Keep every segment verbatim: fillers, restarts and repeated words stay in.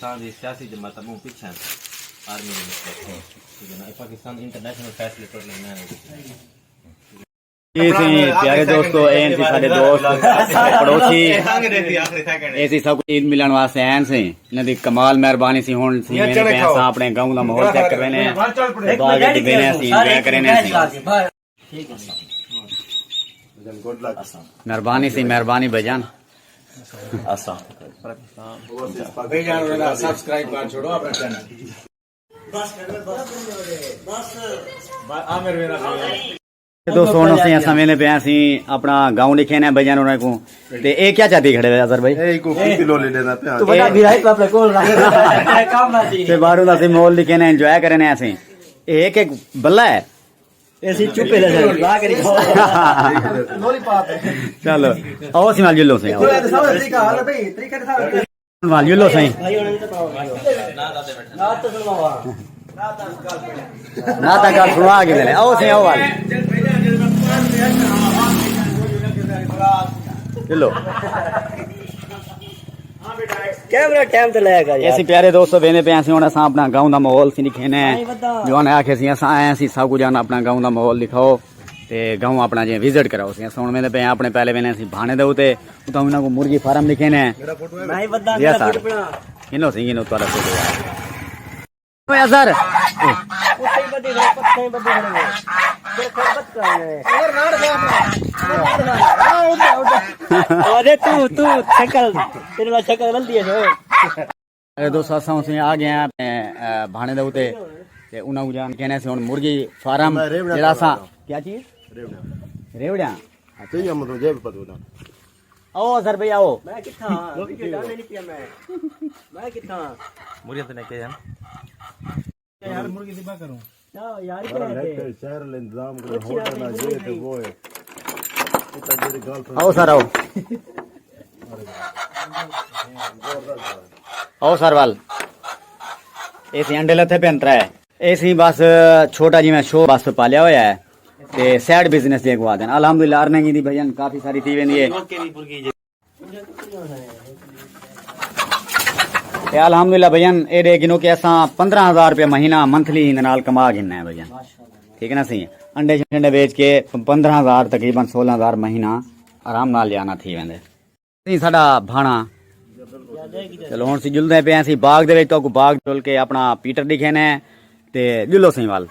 پاکستان دی سیاسی جماعتاں ٻہوں پچھے ہن آرمی دے متعلق، ٹھیک ہے نا؟ اے پاکستان انٹرنیشنل فیصلے ٹر لڳدے ہن۔ جی سی پیارے دوستو، اے سی ساݙے دوست پڑوسی، اے سی سب عید ملݨ واسطے آئے سی۔ انہاں دی کمال مہربانی سی۔ ہݨ سی ویندے پئے اساں اپݨے گاؤں دا ماحول چیک کروینے، باغ وچ وینے سی، انجوائے کرینے سی۔ مہربانی سی، مہربانی بھجن۔ سبسکرائب کر چھوڑو اپنا چینل۔ دوستو، ہݨ اسی اساں ویندے پئے سی اپݨا گاؤں ݙکھینے بھجن انہاں کوں۔ تے اے کیا چاتی کھڑے ہوئے اظہر بھائی؟ اے کو کتی لولی ݙیندا پیا۔ تو بڑا بھیڑا ہی اپنے کول رکھ۔ تے باہروں دا اسی ماحول ݙکھینے، انجوائے کرینے اسی۔ اے ہک بلہ ہے۔ اے سی چپے دے سر، لا کے ݙکھاؤ۔ لولی پاپ ہے۔ چلو، آؤ سی نال جلو سی، آؤ۔ طریقہ حال ہے بھائی، طریقہ دکھاؤ۔ نال جلو سائیں۔ نعت گل سنوا کے ملے۔ آؤ سائیں، آؤ وال۔ جلو۔ کیمرہ ٹائم تے لے گا یار۔ اسی پیارے دوستو، ویندے پئے سی ہݨ اساں اپݨا گاؤں دا ماحول سی ݙکھینے۔ جو انہیں آکھے سی اساں آئے سی سب کوں جان اپݨا گاؤں دا ماحول ݙکھاؤ۔ تے گاؤں اپݨا جے وزٹ کراؤ سی۔ اساں ہݨ ویندے پئے اپݨے پہلے ویندے سی بھاݨے دے اتے، اتھاں انہاں کوں مرغی فارم ݙکھینے۔ جی سر۔ گھنو سی، گھنو تہاݙا فوٹو یار۔ اوئے اظہر۔ ارے تو، تو شکل، تیرے نال شکل رلدی ہے جو۔ اے دوست، اساں اسیں آ ڳئے ہیں اپݨے، اے، بھاݨے دے اتے۔ تے انہاں کوں جان کہنے سے ہݨ مرغی فارم جیڑھا اساں، کیا چیز؟ ریوڑیاں۔ ریوڑیاں۔ او اظہر بھائی آؤ۔ میں کتھاں؟ ویڈیو ڈالے نہیں پیا میں۔ میں کتھاں؟ مرغی تے نے کہے ہیں۔ یار مرغی ذبح کروں۔ نہ یار، کیا ہے؟ شہر الانتظام کو ہوٹل نہ یہ تے وہ ہے۔ آؤ سر، آؤ۔ آؤ سر وال۔ اے سی انڈے لتھے پئے ہن ترے۔ اے سی بس چھوٹا جیویں شو بس پالیا ہویا ہے۔ تے سائیڈ بزنس جے کو آدن۔ الحمدللہ ارننگ دی بھجن کافی ساری تھی ویندی ہے۔ اے الحمدللہ بھجن، اے ݙے گھنو کہ اساں پندرہ ہزار روپے مہینہ منتھلی ایندے نال کما گھننا ہے بھجن۔ ٹھیک ہے نا سی؟ انڈے شنڈے بیچ کے پندرہ ہزار، تقریباً سولہ ہزار مہینہ آرام نال جانا تھی ویندے۔ سی ساݙا بھاݨا۔ چلو ہݨ سی جلدے پئے ہیں سی باغ دے وچ، تو کو باغ جل کے اپݨا پیٹر ݙکھینے تے جلو سی وال۔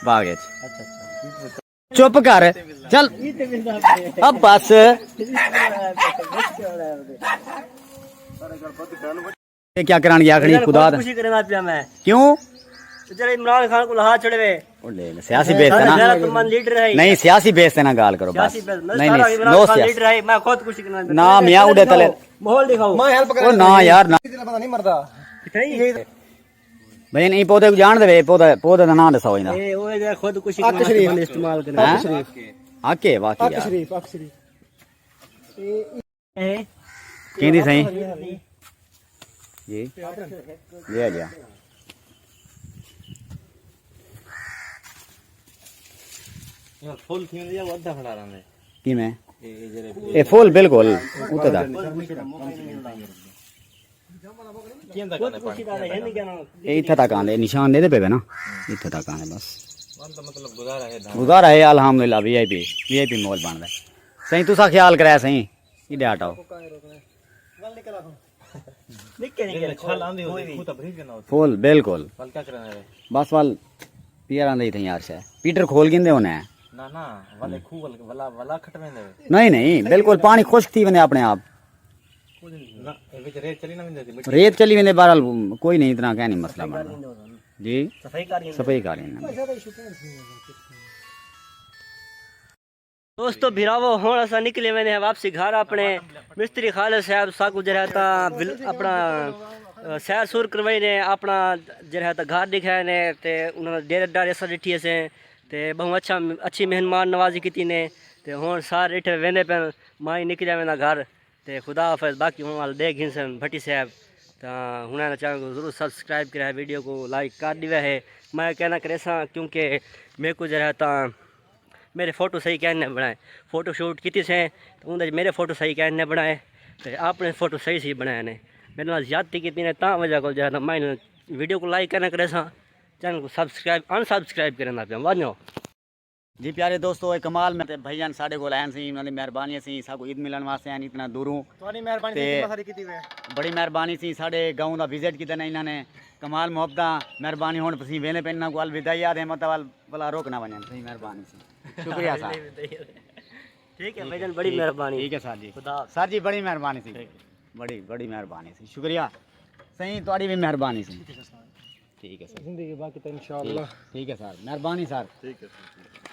باغ وچ۔ چپ کر، چل۔ اب بس۔ اے کیا کرن گیا آخری خدا دا؟ خودکشی کرنا پیا میں۔ کیوں؟ جڑے عمران خان کو لہا چھڑوے۔ او لے لے، سیاسی بیس تے نا۔ غیرت مند لیڈر ہے۔ نہیں، سیاسی بیس تے نا گال کرو بس۔ سیاسی بیس، نہیں، سارا نہیں، عمران نو خان سیاسی۔ لیڈر ہے، میں خودکشی کرنا پیا۔ نا، میاں اڈے تلے۔ ماحول دکھاؤ۔ میں ہیلپ کرنا۔ او نا یار، نا۔ کتنا نہیں مردا۔ نہیں۔ بھائی، ایں پودے کوں ڄاݨدے وے، پودا، پودے دا ناں ݙساؤ ایندا۔ اے، او اے خودکشی اک کرݨ واسطے شریف۔ بندے استعمال کرݨ۔ ہاں؟ اک شریف۔ اک ہے، واقعی اک یار۔ شریف، اک شریف۔ اے، اے۔ کیندی سائیں؟ جی۔ جی، جی۔ یار، فل تھی ویندی ہے، او ادھا کھڑا رہندے۔ کیویں؟ اے جڑے اے فل بالکل اتھے تک۔ اے اتھے تک آندے، نشان ݙیندے پئے نا، اتھے تک آندے بس۔ مطلب گزارا ہے، گزارا ہے، الحمدللہ، وی آئی پی، وی آئی پی ماحول بݨدا ہے۔ سائیں، تساں خیال کرایا سائیں، ایݙے ہٹاؤ۔ فل، بالکل۔ بس ول پیئر آندے ہی تھیں یار شے۔ پیٹر کھول گھندے ہونے ہیں۔ نہ، نہ، ولے کھو ول-، ولا، ولا کھٹ ویندے ہوئے۔ نہیں، نہیں، بالکل پانی خشک تھی ویندے اپنے آپ۔ نہ، اے وچ ریت چلی نہ ویندے سی، مٹی۔ ریت چلی ویندے، بہرحال کوئی نہیں، اتنا کیا نہیں مسئلہ بݨدا۔ جی؟ صفائی کر گھندے۔ صفائی کر گھندے۔ دوستو بھراوو، ہݨ اساں نکلے ویندے ہیں واپسی گھر اپݨے۔ مستری خالد صاحب ساکوں جیڑھا تاں بل-، اپݨا، آ، سیر سور کروائے نے، اپݨا جیڑھا تاں گھر ݙکھائے نے، تے انہاں دا ڈیرہ ڈاڑے اساں ݙٹھی اسیں، تے ٻہوں اچھا، اچھی مہمان نوازی کیتی نے۔ تے ہݨ سارے ݙٹھے ویندے پئن، میں نکلیا ویندا گھر۔ تے خدا حافظ، باقی ہݨ ول ݙیکھ گھنسن بھٹی صاحب۔ تاں ہݨ انہاں چینل کوں ضرور سبسکرائب کرے، ویڈیو کوں لائک کر ݙیوے ہے۔ میں کہنا کریساں کیونکہ میکوں جیڑھا تاں میرے فوٹو صحیح کہیں نے بݨائے۔ فوٹو شوٹ کیتی سے، تے اوندے وچ میرے فوٹو صحیح کہیں نے بݨائے، تے اپݨے فوٹو صحیح صحیح بݨائے نے۔ میرے نال زیادتی کیتی نے، تاں وجہ کول جو ہے نا میں انہاں ویڈیو کوں لائک کرنا کرے ساں، چینل کوں سبسکرائب، ان سبسکرائب کرنا پیا۔ ونڄو۔ جی پیارے دوستو، اے کمال میں تے بھائیاں ساڈے کول آئے سی، انہاں دی مہربانی سی ساکوں عید ملن واسطے آئے اتنا دوروں۔ تہاݙی مہربانی تے سی، اتنا ساری کیتی ہوئے۔ بڑی مہربانی سی، ساڈے گاؤں دا وزٹ کیتے نے انہاں نے، کمال محبتاں، مہربانی۔ ہݨ تسی ویلے پئے انہاں کوں الوداعی آدھے مت ول بلا روک نہ ونڄن، تسی مہربانی سی۔ شکریہ سر۔ ٹھیک ہے بھائی جان، بڑی ٹھیک، مہربانی۔ ٹھیک ہے سر جی۔ خدا حافظ۔ سر جی بڑی مہربانی سی۔ ٹھیک ہے۔ بڑی بڑی مہربانی سی، شکریہ۔ سائیں تہاݙی بھی مہربانی سی۔ ٹھیک ہے سر۔ زندگی باقی تو انشاءاللہ۔ ٹھیک، ٹھیک ہے سر، مہربانی سر۔ ٹھیک ہے سر۔